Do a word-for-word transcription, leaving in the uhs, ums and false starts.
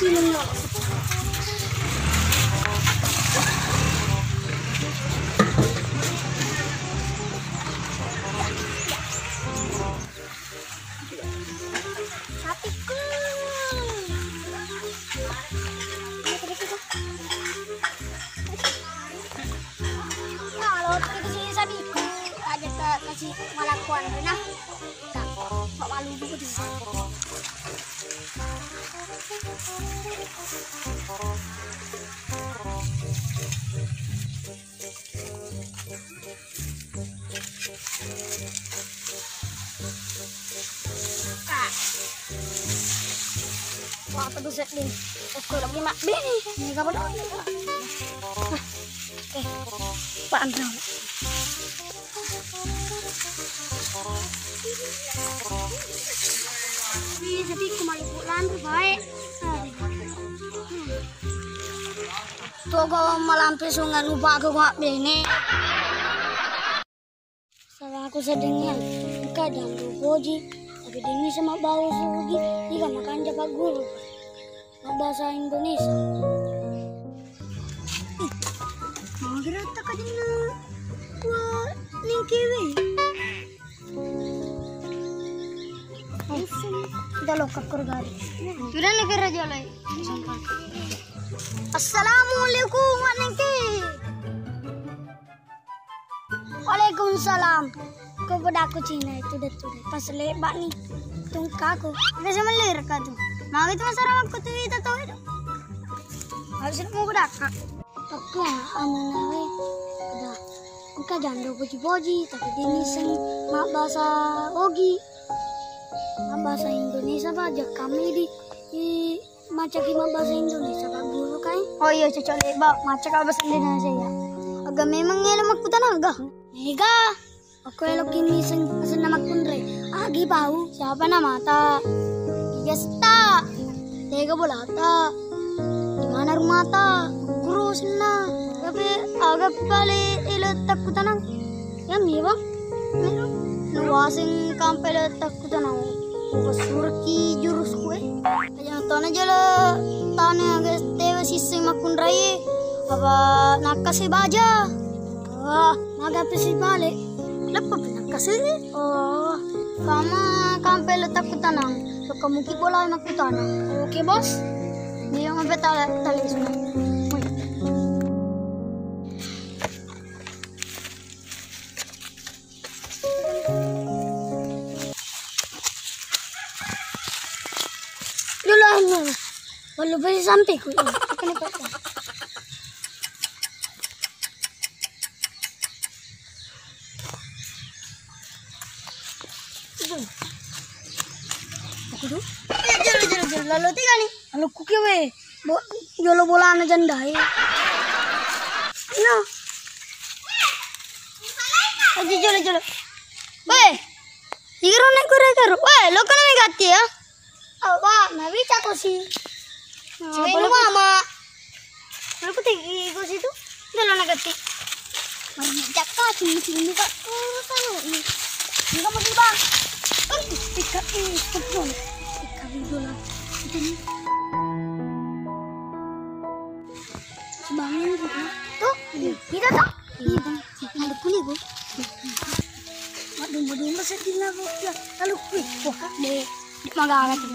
Sapiku. Nah, lo terus si sapiku. Aja ke, kasih malakuan, nah. Tak, Pak Waludu itu. Wah, apa tuh set nih? Aku lagi mak bini. Ini kapan? Eh, Pak Andro. Wih, tapi aku malu pulang tuh, baik. Togo malampe sungai nupa ke kuat bene. Salahku sedding iya, engka jando poji, tapi dini sama bau sugi, jika makan japak guru. Mabbasa Indonesia. Ih, magira tak kadina. Wah, ningkiwi. Langsung kita lokak kurgari. Sudah negara jalan. Assalamualaikum, Wak Nengki. Waalaikumsalam. Ko pedaku Cina itu deh tuh. Pas lebak nih. Tungkaku. Kita sama lir katu. Mau itu masalah aku tuh itu tuh itu. Harus mau pedaka. Aku anu nawe. Udah. Engka jando poji-poji, tapi dini seng mabbasa ogi. Mabbasa Indonesia, Pak, jak kami di, di macaki mabbasa Indonesia, Pak Guru, kai? Oh iya, cocok deh, Pak. Macaka bahasa Indonesia ya. Aga memang elo makkutana aga? Mega. Aku elo kini seng, senna makkunre. Agi bau. Siapa namata? Gesta. Tega bolata. Di mana rumahta? Guru senna. Tapi aga pale elo takkutanang. Ya mi, Bang. Luaseng kampai le takkutanau. Upasuraki jurusku, eh. Aja tona jolo tane aga tewa sisseng makkunrai. Apa nakkase baja. Oh, maga pesi bale. Leppa pinakkase. Oh, kama kampai le takkutanang. Kamu ki bola makkutana. Oke, Bos. Dia ngampe tale, tale sunat. Woi. Dulu anu, belum bisa sampai ku. Ini pakai. Aku tuh. Ya, jolo, jolo, jolo. Lalu tiga nih. Lalu kuki we. Bo-, jolo bolana jandai. No. Aja jolo, jolo. Weh. Igaro naik kure karo. Weh, lo kan naik gati ya? Apa? Nabi cako sih. Cewek lu mama. Lu putih iko situ. Udah lo naik gati. Mari cakka sini sini kak. Oh, sana. Ini kamu di bang. Kan ikat ini. Ikat itu lah. Itu nih. Sebangun gitu. Tuh, kita tuh. Iya, Bang. Ada kulit, Bu. Waduh, waduh, masa di labu ya. Lalu, wih, wah, de, de magara tuh.